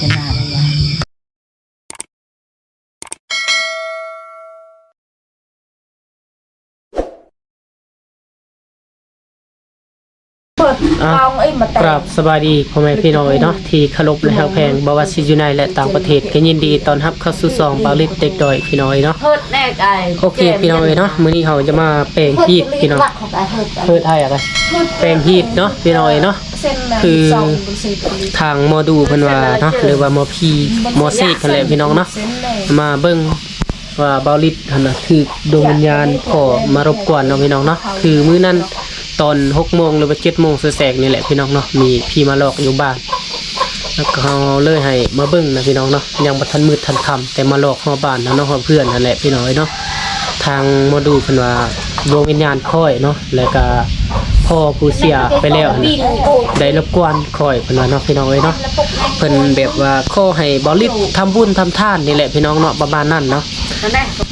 ຈະໜ້າໄດ້ຫຍັງ. ອ່ະ ກາບສະບາຍດີພໍ່ແມ່ພີ່ນ້ອງເອີຍເນາະ ທີ່ເຄົາລົບ ແລະ ຮັກແພງ, ບໍ່ວ່າຊິຢູ່ໃນ ແລະ ຕ່າງປະເທດ ກໍຍິນດີຕ້ອນຮັບເຂົ້າສູ່ຊ່ອງບ່າວລິດເດັກດ້ອຍ ພີ່ນ້ອງເອີຍເນາະ. ໂອເຄ ພີ່ນ້ອງເອີຍເນາະ, ມື້ນີ້ເຮົາຈະມາແປງຮີດ ພີ່ນ້ອງ, ເຮີດໃຫ້ອະໄລ ແປງຮີດເນາະ ພີ່ນ້ອງເອີຍເນາະ. ຄືທາງໝໍດູເພິ່ນວ່າເນາະ ຫຼືວ່າໝໍຜີ ໝໍເສກຫັ້ນແຫຼະ ພີ່ນ້ອງເນາະ, ມາເບິ່ງ ວ່າບ່າວລິດຫັ້ນນະ ຖືກດວງວິນຍານພໍ່ມາລົບກວນເນາະ ພີ່ນ້ອງເນາະ. ຄືມື້ນັ້ນຕອນຫົກໂມງ ຫຼືວ່າເຈັດໂມງແສກໆນີ້ແຫຼະ ພີ່ນ້ອງເນາະ, ມີຜີມາຫຼອກຢູ່ບ້ານ, ແລ້ວກໍເຮົາເລີຍໃຫ້ມາເບິ່ງນະ ພີ່ນ້ອງເນາະ. ຍັງບໍ່ທັນມືດທັນຄ່ຳ ແຕ່ມາຫຼອກຮອດບ້ານເຮົາເນາະ, ຮອດເຮືອນຫັ້ນແຫຼະ ພີ່ນ້ອງເອີຍເນາະ. ທາງໝໍດູເພິ່ນວ່າ ດວງວິນຍານຂ້ອຍເນາະ ແລ້ວກະພໍ່ຜູ້ເສຍໄປແລ້ວຫັ້ນນະ ໄດ້ລົບກວນຂ້ອຍ ເພິ່ນວ່າເນາະ ພີ່ນ້ອງເອີຍເນາະ. ເພິ່ນແບບວ່າຂໍໃຫ້ບ່າວລິດທຳບຸນທຳທານນີ້ແຫຼະ ພີ່ນ້ອງເນາະ, ປະມານນັ້ນເນາະ.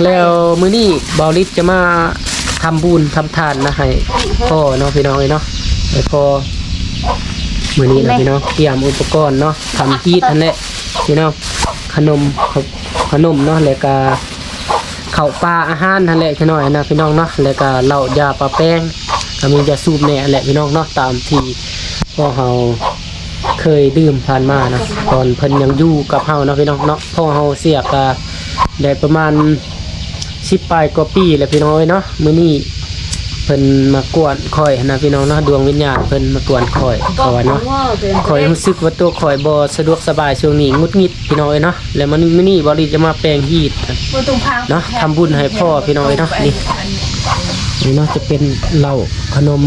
ແລ້ວມື້ນີ້ບ່າວລິດຈະມາທຳບຸນທຳທານນະ ໃຫ້ພໍ່ເນາະ ພີ່ນ້ອງເອີຍເນາະ, ໃຫ້ພໍ່. ມື້ນີ້ນະ ພີ່ນ້ອງ ຕຽມອຸປະກອນເນາະ ທຳຮີດຫັ້ນແຫຼະ ພີ່ນ້ອງ, ຂະໜົມ ຂະໜົມເນາະ ແລ້ວກະ ເຂົ້າປາອາຫານຫັ້ນແຫຼະ ຂະໜ້ອຍນະ ພີ່ນ້ອງເນາະ, ແລ້ວກະເຫຼົ້າຢາປາແປ້ງ ກະມີຢາສູບແດ່ແຫຼະ ພີ່ນ້ອງເນາະ, ຕາມທີ່ພວກເຮົາເຄີຍດື່ມຜ່ານມາເນາະ ຕອນເພິ່ນຍັງຢູ່ກັບເຮົາເນາະ ພີ່ນ້ອງເນາະ. ພໍ່ເຮົາເສຍກະໄດ້ປະມານສິບປາຍກວ່າປີແລ້ວ ພີ່ນ້ອງເອີຍເນາະ. ມື້ນີ້ເພິ່ນມາກວນຂ້ອຍຫັ້ນນະ ພີ່ນ້ອງເນາະ, ດວງວິນຍານເພິ່ນມາກວນຂ້ອຍ ເຂົາວ່າເນາະ. ຂ້ອຍຮູ້ສຶກວ່າຕົວຂ້ອຍບໍ່ສະດວກສະບາຍຊ່ວງນີ້ ຫງຸດຫງິດ ພີ່ນ້ອງເອີຍເນາະ. ແລ້ວມື້ນີ້ບ່າວລິດຈະມາແປງຮີດເນາະ ທຳບຸນໃຫ້ພໍ່ ພີ່ນ້ອງເອີຍເນາະ. ນີ້ ນີ້ເນາະ ຈະເປັນເຫຼົ້າ ຂະໜົມ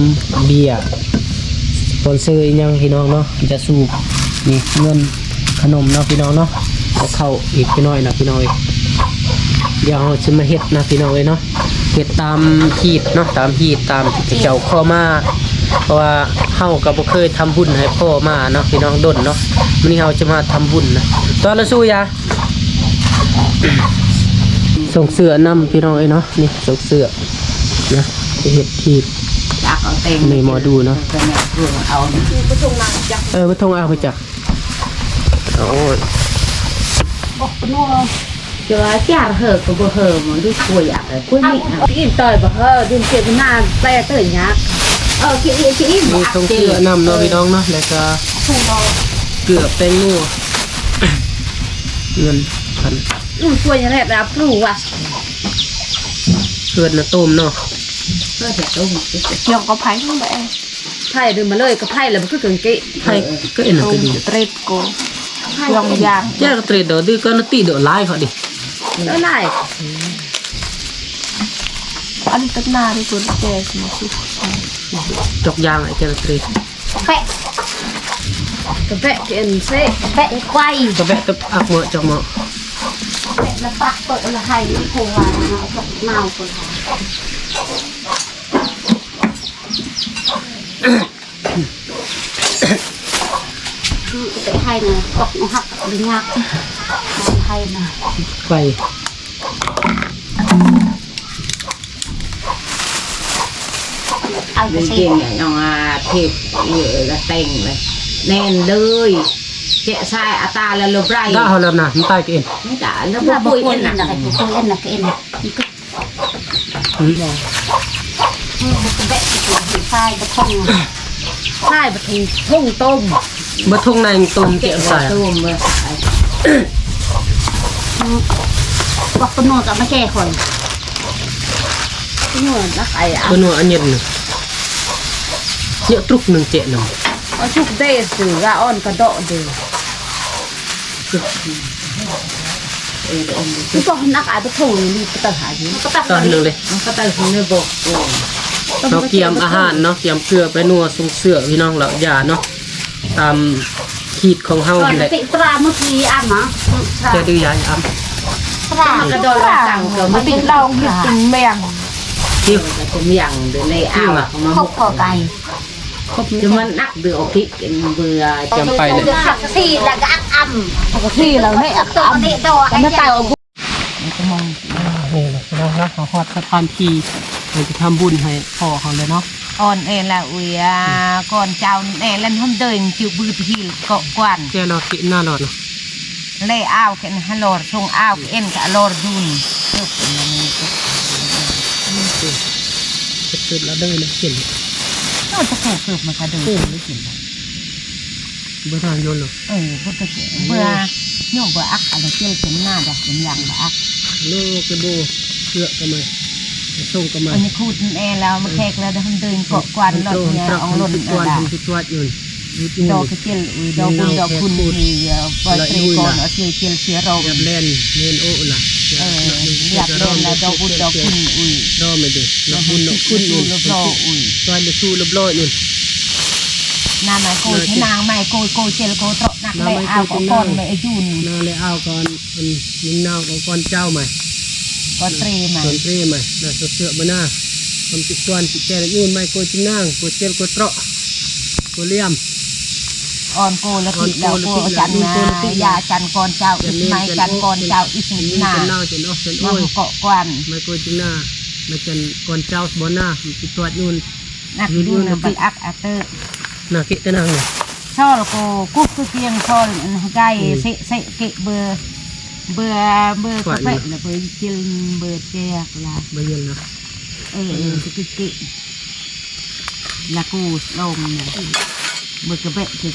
ເບຍ ສະປອນເຊີອີ່ຫຍັງ ພີ່ນ້ອງເນາະ, ຢາສູບ ນີ້ ເງິນ ຂະໜົມເນາະ ພີ່ນ້ອງເນາະ, ແລ້ວເຂົ້າອີກ ພີ່ນ້ອງເນາະ ພີ່ນ້ອງເອີຍ. ດຽວເຮົາຊິມາເຮັດນະ ພີ່ນ້ອງເອີຍເນາະ, ເຮັດຕາມຮີດເນາະ ຕາມຮີດ ຕາມທີ່ເຈົ້າຂໍມາ, ເພາະວ່າເຮົາກໍບໍ່ເຄີຍທຳບຸນໃຫ້ພໍ່ມາເນາະ ພີ່ນ້ອງ, ດົນເນາະ. ມື້ນີ້ເຮົາຈະມາທຳບຸນນະ ຕອນລະຊູຢາ ສົ່ງເສື້ອນຳ ພີ່ນ້ອງເອີຍເນາະ. ນີ້ສົ່ງເສື້ອນະ ໄປເຮັດທີ່ ຈັກເອົາແຕ່ງ ໃນໝໍດູເນາະ. ເອີ ບໍ່ທົງເອົາໄປຈັກ ໂອ້ຍ ຈະວ່າຈາກເຮີກໍບໍ່ເຮີ ມັນດູກົວຢາກ ກົວນີ້ ອີ່ມຕ່ອຍບໍ່ເຮີ ດິນເຈັບໜ້າແປເຕີຍາກ ເອີ ກິນອີ່ມ ກິນອີ່ມ ມີສົ່ງເສື້ອນຳເນາະ ພີ່ນ້ອງເນາະ, ແລ້ວກໍເກືອແປ້ງນົວ ເງິນພັນ ອືມ ກົວຢາກແລບລາບຮູ້ວ່າ ເກີດນະຕົ້ມເນາະ ເກີດນະຕົ້ມ ຈອງກໍໄຜຫັ້ນແຫຼະ ໄຜດຶງມາເລີຍ ກໍໄຜແລ້ວມັນຄືກັງເກະ ໄຜກໍເອັນນັ້ນກໍດີ ເຕຣດໂກ ລອງຢາງ ແຈກເຕຣດດອກ ດື້ກໍນະຕິດອກ ຫຼາຍເຂົາດິ ເອີ ຫຼາຍ ອັນນີ້ຕັດໜ້າທີ່ຕົວແຈກມາສຸ ຈອກຢາງໄອ້ແຈກເຕຣດ ແປະ ກະແປະເອັນເຊ ແປະໄຂ ກະແປະຕະອັກເໝາະ ຈອກເໝາະ ແປະລະປັກເປີດລະໄຫ ໂພວານະ ນາວເປີດ ໄປໄທນະ ຕອກຫັກ ຍາກ ໄທນະ ໄປ ເອົາໄປໃສ່ ເກັ່ງໆ ນ້ອງອາເທບ ເອີ ລະແຕ່ງເລີຍ ແໜ້ນເລີຍ ແຈະຊາຍອາຕາລະລົບໄລ ດາເຮົາແລ້ວນະ ມັນຕາຍກະເອັນ ມັນຕາຍລະບໍ່ປຸຍເອັນນະ ປຸຍເອັນນະ ກະເອັນນະ ອືມ ເອີ ແບະ ຊາຍບະທົງ ຊາຍບະທົງ ທົງຕົ້ມ ບະທົງໃນຕົ້ມ ແຈະຊາຍ ຕົ້ມເລີຍ ອືມ ບັກປະນົວກະມາແຈະຂ້ອຍ ປະນົວນະ ໄອ້ ປະນົວອັນເຢັນ ເຍາະຕຸກໜຶ່ງເຈະນຳ ເອົາຊຸກເດ ຊື້ກະອ່ອນກະເດາະເດ ກະໜັກອາດປະໂທນີ້ປະເຕີຫາຢູ່ ປະເຕີໜຶ່ງເລີຍ ປະເຕີໜຶ່ງເລີຍບໍ່ ເຮົາກຽມອາຫານເນາະ ກຽມເກືອໄປນົວຊົງເສື້ອພີ່ນ້ອງ ແລ້ວຢາເນາະ ຕາມຂີດຂອງເຮົາຫັ້ນແຫຼະ ຕິປລາມື້ກີ້ອຳມາ ຈະດື້ຢາອຳ ປາກະດອນລະສັງກະມາຕິລອງເຮັດເປັນແມງ ຕິວ ກະມຽງເດີເລອາວ ມາຄົບເຂົ້າໄກ່ ຈະມັນອັກເດືອອອກພິກເບື່ອ ຈຳໄປເລີຍ ຜັກຊີລະກະອັກອຳ ຜັກຊີລະແມ່ອັກອຳ ກະມາເຕົາ ນີ້ແຫຼະພີ່ນ້ອງເນາະ ເຮົາຮອດສະຖານທີ່ ເຮົາຈະທຳບຸນໃຫ້ພໍ່ເຮົາແລ້ວເນາະ ອອນແອລະອຸຍອາ ກ່ອນເຈົ້າແອລະຫອມເດີຍ ຈື່ບືດຮີລເກາະກວານ ແຈລອດເກະໜ້າລອດນະ ແລອາວເກະນະຮະລອດ ຊົງອາວເກະເອັນກະອະລອດດູນ ເກີບເປັນອັນນີ້ ເກີບລະເດີຍເນາະ ເຫັນ ໂນຕະໂກເກີບມາກະເດີຍ ໂອ້ ໄດ້ກິນລະ ເບື່ອທາງຍົນເນາະ ເອີ ບໍ່ຕະເກ ເບື່ອ ໂຍເບື່ອອັກອະລະເຈລເປັນໜ້າດອກເປັນຢ່າງບະອັກ ໂລເກໂບ ເກືອກະມາ ສົ່ງກະມາ ອັນນີ້ຂູດແອລະມາແຂກລະດຳເດີນເກາະກວານລອດເນຍອອງລົນເອີລະ ດອກກະເຈລອຸຍ ດອກບຸນດອກຄຸນອີ ປອຍເຕຣກອນອາເຊຍເຈລເຊຍໂຣ ແລນເນນໂອລະ ເອີ ລຽບແລນລະ ດອກບຸນດອກຄຸນອຸຍ ດອກບຸນດອກຄຸນອຸຍ ຊອຍລະຊູລະບລອຍນຸນ ນາໄມໂກຍທະນາງໄມໂກຍໂກຍເຈລໂກເຕາະ ນັກແລອາວກໍກ່ອນແມ່ອາຍຸນ ນາແລອາວກ່ອນ ອັນ ຍິງນາວກໍກ່ອນເຈົ້າໃໝ່ ກ່ອນເຕຣໃໝ່ ກ່ອນເຕຣໃໝ່ ນາເສືອເສືອບານາ ຄຳຕິກວນຕິແກລະຍູນໃໝ່ໂກຍຈິງນາງ ໂກຍເຈລໂກເຕາະ ໂກລຽມ ອອນໂກລະຕິລະໂກຈັນນາ ຢາຈັນກ່ອນເຈົ້າ ອິດໄມຈັນກ່ອນເຈົ້າ ອິດນາ ນາເກາະກວານ ໃໝ່ໂກຍຈິງນາ ໃໝ່ຈັນກ່ອນເຈົ້າ ສະບອນນາ ຄຳຕິກວນຍູນ ນັກດຸນນະບັດອັກອາເຕີ ນາເກະຕະນາງ ຊອລໂກກຸກກະກຽງຊອລອັນໄກ ເຊເຊເກະເບີ ເບີ ເບີກະເປະລະເບີຈິລເບີແຈກລະ ເບີເຢັນລະ ເອີ ເອີ ສະກິເກະ ລະກູສໂລງນະ ເບີກະເປະເກະ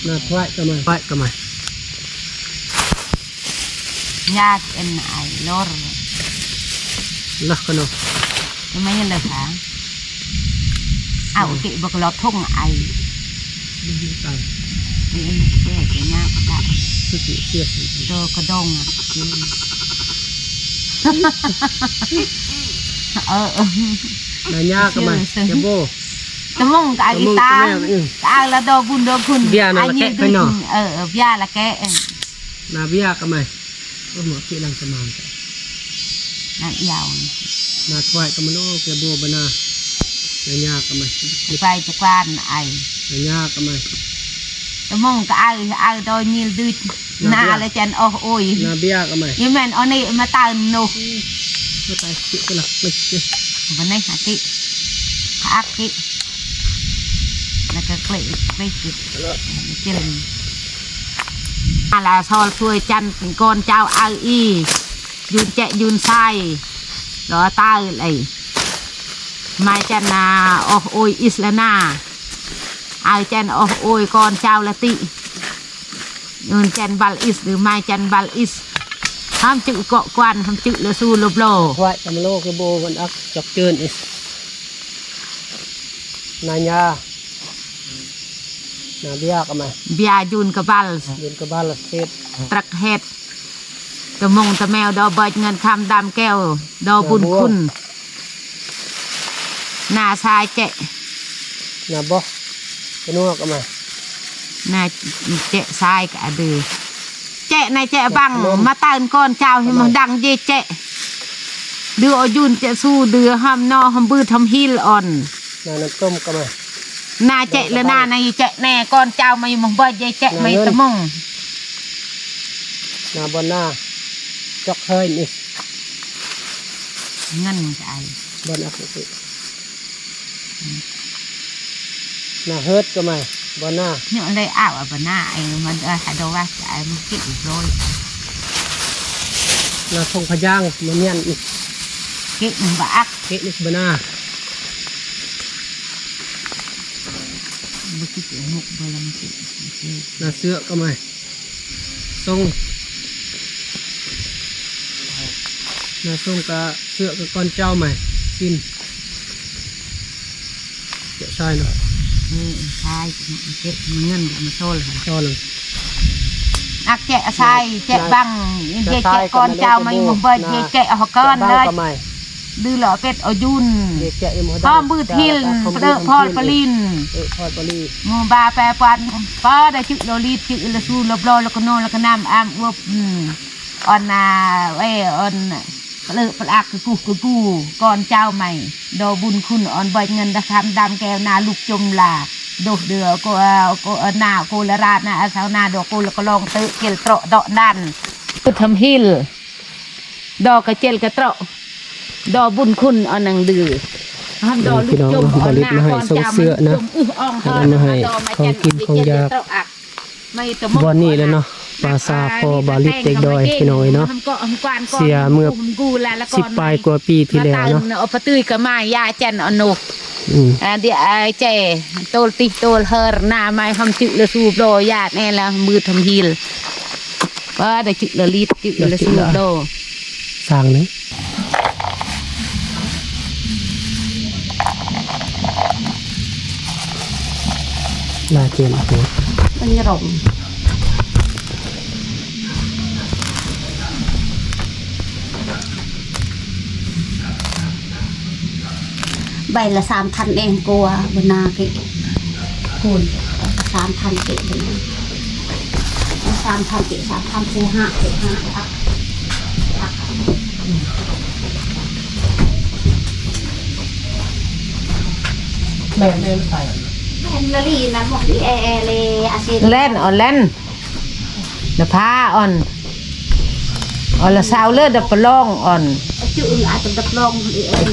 ນາຄວາຍກະມາ ຄວາຍກະມາ ຍາກເອັນໄອລອຣ ລະກະໂນ ທຳໄມລະຄະ ອາວ ເກະບັກລອດທົງໄອ ເກະ ເກະຍາກກະ ໂຕກະດົງ ເອີ ນາຍາກະມາ ເຈໂບ ຕະມົງກະອາກິຕາ ກະອາລະດອບຸນດອຄຸນ ບຽນະລະແກະ ເອີ ບຽນະລະແກະ ນາເບຍກະມາ ໂອ ໝໍເກະລັງກະມາ ນາຢາວ ນາຄວາຍກະມາໂລ ເກໂບບານາ ນາຍາກະມາ ໄປຈະກວານໄອ ນາຍາກະມາ ຕະມົງກະອາ ອາໂຕຍິລດືດ ນາລະຈັນ ໂອໂອຍ ນາເບຍກະມາ ຍະແມ່ນອອເນມາຕານໂນ ມາຕາຍເກະກະລັກເກະ ບານາຫາເກະ ອາກເກະ ລະກະເກະເກະ ເກະ ອາລາຊອລຊ່ວຍຈັນກ່ອນເຈົ້າອາອີ ຍືນແຈະຍືນຊາຍ ລໍຕາຍໄລ ມາຈັນນາ ອອກໂອຍອິດລະນາ ອາຈັນ ອອກໂອຍກ່ອນເຈົ້າລະຕິ ຍືນຈັນບັລອິດ ຫຼື ມາຈັນບັລອິດ ຫ້າມຈື່ເກາະກວານ ຫ້າມຈື່ລະຊູລະບລໍ ຄວາຍກະມະໂລກະໂບ ວັນອັກ ຈອກເຈີນອິດ ນາຍາ ນາເບຍກະມາ ເບຍຍືນກະບັລ ຍືນກະບັລເສດ ຕະກະເຮັດ ຕະມົງຕະແມວ ດໍເບີດເງິນຄຳດຳແກ້ວ ດໍບຸນຄຸນ ນາຊາຍເຈະ ນາບໍ ກະນົວກະມາ ນາເຈະຊາຍກະອາດື ເຈະນາເຈະບັງ ມາຕານກ່ອນເຈົ້າ ມາດັງເຢເຈະ ດືອອຍຢືນເຈະຊູ ດືອຫອມນໍ ຫອມບືດ ຫອມຮີລອ່ອນ ນານ້ຳຕົ້ມກະມາ ນາເຈະລະນາ ນາເຈະແນ່ ກ່ອນເຈົ້າມາມາເບີດເຢເຈະ ມາຕະມົງ ນາບອນນາ ຈອກເຮີຍ ເງິນກະອາຍ ບອນອັກ ນາເຮີດກະມາ ບອນນາ ຍອນໄດ້ອາວອາບານາ ໄອມັນ ອາ ຫາດອກວ່າ ໄອມັນກິນອີກໂລຍ ນາທົ່ງພະຍາງ ມານຽນອີກ ເກະມັນບາອັກ ເກະນິກບານາ ບໍ່ຄິດຈະໝົກບໍ່ລະມັນກິນ ນາເສືອກະມາ ຊົງ ນາຊົງກະເສືອກະກ່ອນເຈົ້າໃໝ່ ຊິນ ເຈາະຊາຍເນາະ ເອີ ຊາຍ ເຈັກ ເງິນ ມາໂຊລ ໂຊລ ອັກແຈະຊາຍ ແຈະບັງ ເຈະກອນເຈົ້າ ມາຢູ່ເບີດ ເຈະເອົາກອນເລີຍ ດືລະເປັດເອົາຢຸນ ພ້ອມບືດຫິນ ປະເດີພອນປະລິນ ໝູ່ບາແປປານ ປາດາຈຶກໂລລີດ ຈຶກລະຊູລະບລໍລະກະໂນລະກະນ້ຳອາມອວບ ອອນນາ ເອ ອອນ ປະເລີປະອັກກະກຸກະກູ ກອນເຈົ້າໃໝ່ ດໍບຸນຄຸນ ອອນເບີດເງິນດາຄຳດຳແກ້ວ ນາລຸກຈົມລາ ໂດດເດືອໂກ ເອີ ນາໂກລະລາ ນາອາສາວນາ ດໍໂກລະກະລອງ ເຕີເກລເຕາະເຕາະນັ້ນ ປຶດທຳຫິລ ດໍກະເຈລກະເຕາະ ດໍບຸນຄຸນ ອອນນັງດື ຮອນດໍລຸກຈົມ ອອນນາກອນເຈົ້າໃໝ່ ຈົມອຶອອງເຮີນ ມາໃຫ້ຂອງກິນຂອງຢາກ ບ່ອນນີ້ແຫຼະເນາະ ປາສາພໍ່ບ່າວລິດເດັກດອຍ ພີ່ນ້ອງເອີຍເນາະ ເສຍເມື່ອສິບປາຍກວ່າປີທີ່ແລ້ວເນາະ ປາຕື້ຍກະມາ ຢາແຈນອະນຸ ອືມ ອາ ດຽວ ອາ ແຈ ໂຕລຕິໂຕລເຮີ ນາໄມຫອມຈຶລະຊູບລໍ ຢາແນ່ລະ ບືດທຳຫິລ ປາດາຈຶລະລີດ ຈຶລະຊູບລໍ ສ້າງເລີຍ ລາເຈນ ອັນນີ້ລົມ ໃບລະສາມພັນເອງ ກວ່າບໍ່ນາເກ ຄູນສາມພັນເກ ສາມພັນເກ ສາມພັນ ຄູນຫ້າ ເກ ຫ້າ ແມ່ນ ແມ່ນ ແມ່ນລະລີນະ ໝົກອີແອແລ ອາຊີ ແລ່ນ ອອນແລ່ນ ນະພາອ່ອນ ອອນລະຊາວເລີດ ດັບປະລອງອ່ອນ ຈື່ອາດດັບລອງ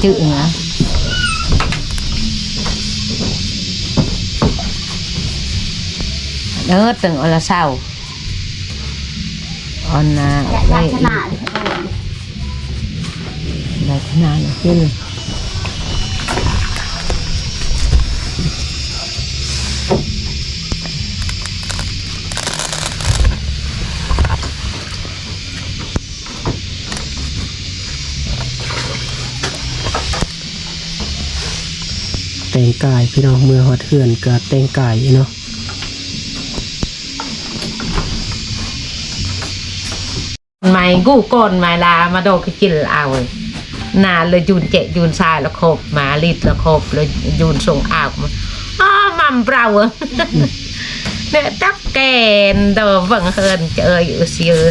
ຈື່ອາ ເອີ ຕຶງອອນລະຊາວ ອອນນາ ໄດ້ ໄດ້ຂະໜາດ ໄດ້ຂະໜາດ ກິນ ແຕ່ງກາຍ ພີ່ນ້ອງ ເມື່ອຮອດເຮືອນກະແຕ່ງກາຍເນາະ. ໄມກູກອນໄມລາມາດອກກະຈິນລາວ ນາລະຢູນເຈະຢູນຊາຍລະຂອບມາລິດລະຂອບລະຢູນຊົງອາກມາ ອາ ມຳເປົ່າ ເນຕະແກນດອເບິ່ງເຮີນເຈຍຢູ່ຊິເອີ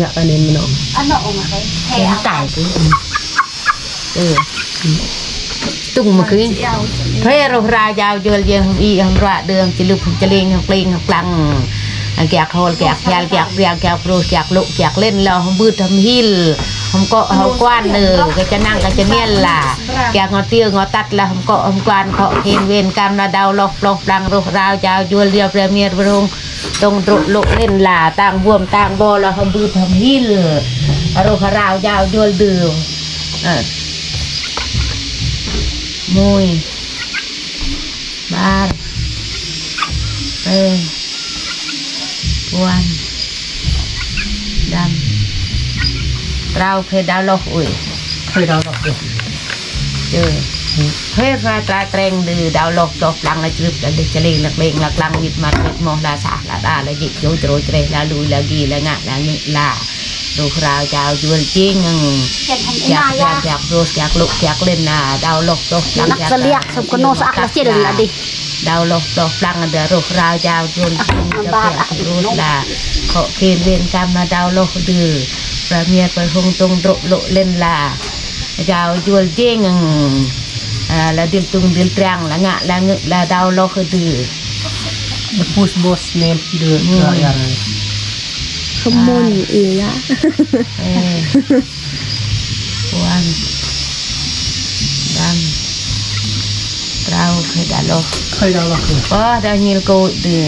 ຍະອັນນີ້ມັນເນາະ ອັນເນາະ ຕາຍ ເອີ ຕຸງມາຄື ເພໂຣຮາຍາວຍວນເຢຍງ ຫຳອີຫຳຣະເດືອງ ຈະລຶບຈະເລງ ຫຳເກລງຫຳກລັງ ກຽກໂຮລ ກຽກຢາລ ກຽກເຣຍງ ກຽກໂຣ ກຽກລຸ ກຽກເຫຼັນ ລາວຫຳບືດຫຳຫິລ ຫຳເກາະຫຳກວານເນີ ກະຈະນັ່ງກະຈະນຽນລາ ກຽກງໍເຕີງໍຕັດລະ ຫຳເກາະຫຳກວານ ເຄາະເຄນເວນກຳລະ ດາວລອກປອກປລັງ ໂຣຮາຍາວຍວນ ລຽວແປເມຍດວງ ຕົງໂດຣະໂລເຫຼັນລາ ຕ່າງບວມຕ່າງບໍ່ລະ ຫຳບືດຫຳຫິລ ໂຣຄະລາວຍາວຍວນດື ເອີ ມຸຍ ບານ ເປັນ ກວນ ດຳ ຕຣາວ ເພດາວລອກ ອຸຍ ເພດາວລອກ ອຸຍ ເຈີ ເພດາວຕຣາຍແຕງດື ດາວລອກ ຈອກລັງ ລະຈະລຶບ ລະຈະເລງ ລະເກລງ ລະກລັງ ວິດມັດ ວິດມໍ ລາສາ ລະດາ ລະຢິກ ໂຈໂຈ ໂຈເຈ ລະລຸຍ ລະກີ ລະງະ ລະງຶ ລາ ໂຣຄະລາວຍາວຍວນຈິງ ຈາກຍາກໂຣສ ຈາກລຸ ຈາກເຫຼັນລາ ດາວລອກ ຈອກລັງ ຈາກລຽກ ສຳກະໂນສະອັກ ລະຈິນລະດິ ດາວລອກ ຈອກລັງ ດາໂຣຄະລາວຍາວຍວນຈິງ ຈາກແປໂຣສລາ ເຄາະເຄນເວນກຳລະ ດາວລອກ ດື ປະເມຍດປະຫົງ ຕົງໂດຣະໂລເຫຼັນລາ ຍາວຍວນຈິງ ອາ ລະດິນຕຸງດິນຕຣາງ ລະງະ ລະງຶ ລະດາວລອກ ດື ປູສບົສເນນ ດື ອືມ ລະຢາ ຂະມຸນອີລະ ເອີ ກວນ ດຳ ຕຣາວ ເຄີຍດາວລອກ ເຄີຍດາວລອກ ເອີ ປະດາວຍິນໂກດ ດື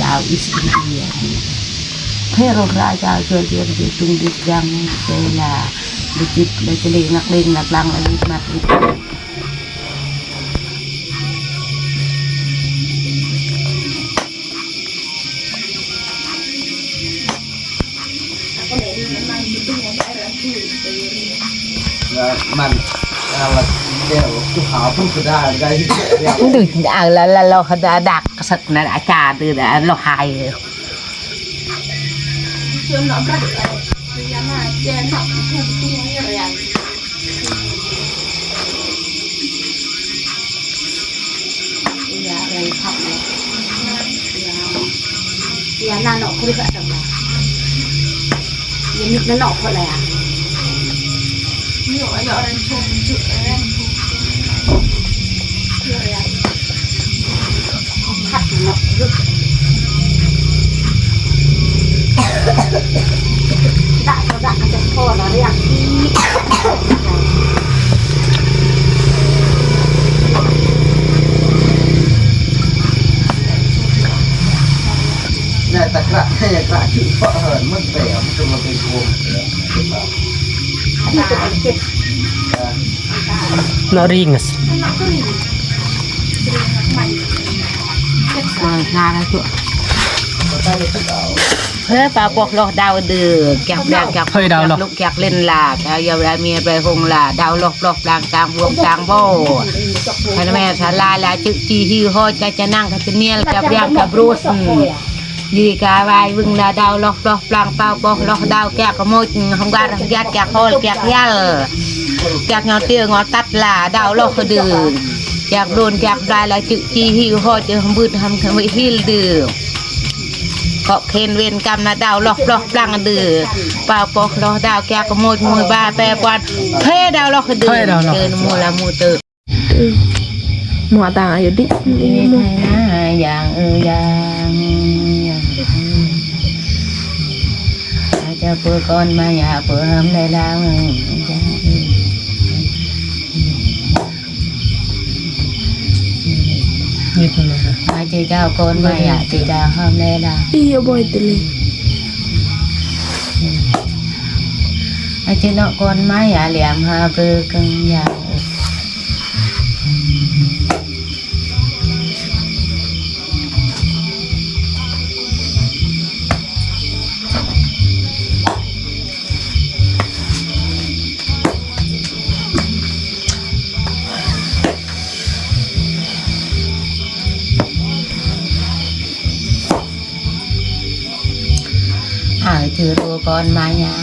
ດາວອິດອິນເດຍ ເພໂຣກຣາຍ ດາວເຈີເດຍ ເດຍຕຸງ ເດຍຍັງ ເດຍລາ ເດຍຈິດ ເດຍຈະເລງ ນັກເລງ ນັກລັງ ອະນິດ ມັດ ອິດ ອ ມັນ ເອົາລະ ດຽວ ກູຫາຜູ້ກະດາໄດ້ ເອົາລະ ລະ ລະ ດັກສັກນັ້ນ ອາຈານ ລະ ຫາຍ. Iya, iya, iya, nano ko ri ka tama. Iya, nano ko la. Iya, iya, orang cucu, orang cucu. Iya, iya. Hak nano ko. Naq ringes. ເອີ ປາປອກລອກດາວເດີ ກຽກແບກ ກຽກ ເຮີ້ຍ ດາວລອກ ກຽກລຸກ ກຽກເຫຼັ້ນລະ ກະຢາວລະເມຍໄປຫົງລະ ດາວລອກ ລອກບາງກາງ ບວງກາງບໍ່ ຄັນແມ່ສາລາລະ ຈຶກຈີຮີຮໍ ຈະ ຈະນັງ ກະຈະນຽລ ກະບຽງ ກະບຣູສ ຍືກາວາຍວຶງລະ ດາວລອກ ລອກບາງ ປາປອກລອກດາວ ກຽກກະໂມຍ ຫອມການ ກຽກຮອລ ກຽກຮຽລ ກຽກງໍເຕີງໍຕັດລະ ດາວລອກກະດື ກຽກໂດນ ກຽກບລາຍລະ ຈຶກຈີຮີຮໍ ຈະຫຳບືດ ຫຳ ຫຳວິຫິລດື ເຄາະເຄນເວນກຳນະ ດາວລອກ ລອກບາງດື ປາປອກລອກດາວ ແກກະໂມຍ ໂມຍບາແປປອນ ເພດາວລອກກະດື ເຈີນະໂມລະໂມເຕີ ໝໍຕາງອາຍຸດິ ຢາງເອີຢາງ ຢາງ ອາຈະເປີກອນມາຢາເປີມໄດ້ລາວ ຢາງເອີ ອາເຈເຈົ້າກ່ອນມາ ອາເຈເຈົ້າຫອມແລລາ ອີ ອາເຈເນາະກ່ອນມາ ອາຫຼຽມຫາເປີກຶງຢາ ອາຈະໂຣກອນມາຍາ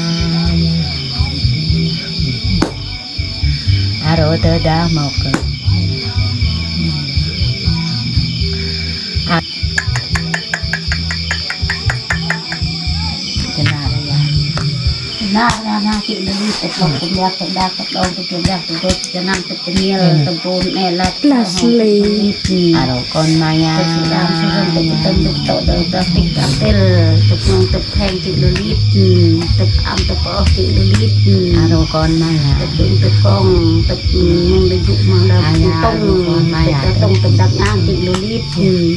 ອາໂຣເຕີດາໝອກ ອາ ຈະນາລະຍາ ນາລະນາ ກິນລະລິດ ເອັດລອກ ເປັນຢາກ ເປັນດາກ ເປັນດອງ ເປັນຢາກ ເປັນໂດດ ຈະນັ່ງ ເປັນ ເປັນເຍ ເອີ ເປັນໂຕນແອລະ ລາສເລ ອາໂຣກອນມາຍາ ເປັນສີດຳ ສະເພາະເປັນເຕັມ ເປັນໂຕເດີ ເປັນຕິກ ເປັນເຕັມ ເປັນເມືອງ ເປັນແພງ ກິນລະລິດ ເປັນອຳ ເປັນປອກ ກິນລະລິດ ອາໂຣກອນມາຍາ ເປັນເປັນກອງ ເປັນເມືອງ ໄດ້ດຸ ມາລະ ອາຍາ ຕົງ ອາໂຣກອນມາຍາ ຕົງ ເປັນດັກງານ ກິນລະລິດ ອືມ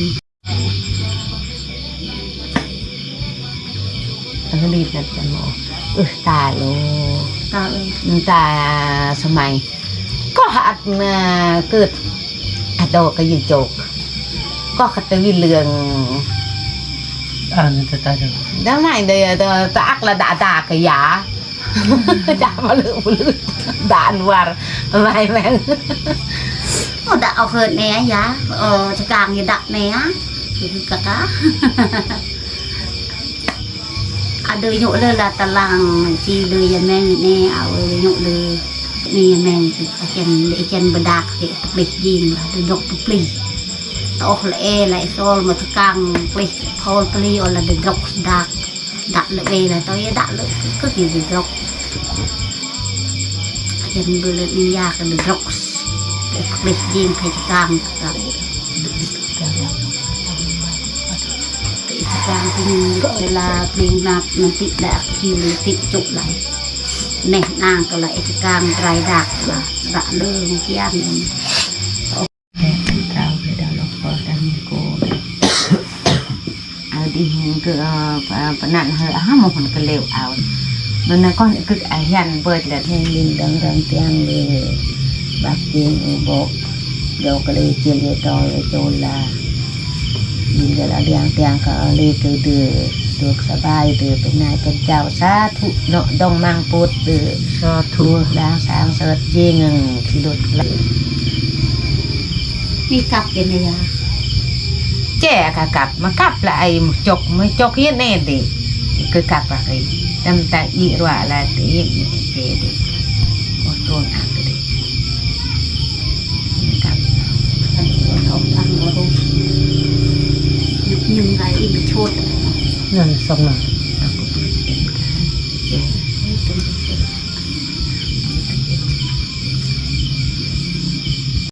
ເອີ ລີດນັດກັນໝໍ ເອີ ຕາຍໂລ ຕາເອີຍ ຕາສະໄໝ ກໍຫັດເກີດ ອາໂຕກະຍິງໂຈກ ກໍຂະຕະວິເລື່ອງ ອ່ານແຕ່ຕາ ດາໄມເດ ຕາອັກລະດາ ດາກະຢາ ຈາມາລືບລືດານວາຣ ໄມແມງ ໂອ ດາອອກເຮີດແນ່ຢາ ໂອ ຈະກາງຢາດາແນ່ ຄືກະກາ ອາເດີໂຍເລີລາຕະລາງ ຈີເລີຍາແມງແນ່ ອາເອີໂຍເລີ ນີ້ແມງ ອາເຈນ ອາເຈນບະດາກ ເປເລຍຍິງ ລະດົກປະປລີ ຕອກລະເອ ລະເອຊອລ ມາຕະກາງ ເປເລຍ ພອລປະລີ ອອລ ລະເດດຣອກ ດາກ ດາກລະເອລະ ຕອຍດາກລະ ກະກິນເດດຣອກ ອາເຈນເບເລີຍາ ກະເດດຣອກ ເປເລຍຍິງ ໄປຕະກາງ ກະ ກາງ ເວລາ ປຽງນັບ ມັນຕິດແລະ ກິນຕິດຈຸໄລ ແນ່ນາງກໍລະເອກະກາງ ໄຕຣດາກລະ ລະເລີງກຽນ ເຈົ້າເດດາລັອກກໍດັງໂກ ເອົາດີ ຄື ປະນັ້ນເຮີ ອາ ໝົນກະເລວເອົາ ມັນນະກ່ອນ ຄືອາຫຍັນເບີດລະ ແຮງດິນດັງດັງຕຽງເລີ ບັກຈິງອຸບົກ ໂຍກະເລຈິລເລຕອລເລໂຈລາ ຍິງກະລະດຽງຕຽງກະເລຄືເດີ ສະບາຍເດີ ເປັນນາຍເປັນເຈົ້າ ສາທຸເນາະ ດົງມັງປຸດເດີ ສາທຸ ລູກຫຼານສາງເສີດຈີງ ຂີ່ລົດ ມີກັບເປັນໄລຍະ ແຈກະກັບ ມາກັບລະໄອ ຈົກ ມາຈົກເຮັດແນ່ເດ ຄືກັບລະໄອ ຕຳຕາອີກຣວະລະເດ ເດ ໂອໂຕນາເດ ກັບ ອັນໂຕທອງອັນໂຕ ຍິງໄລອີກໂຊດ ນັ້ນສອງນາ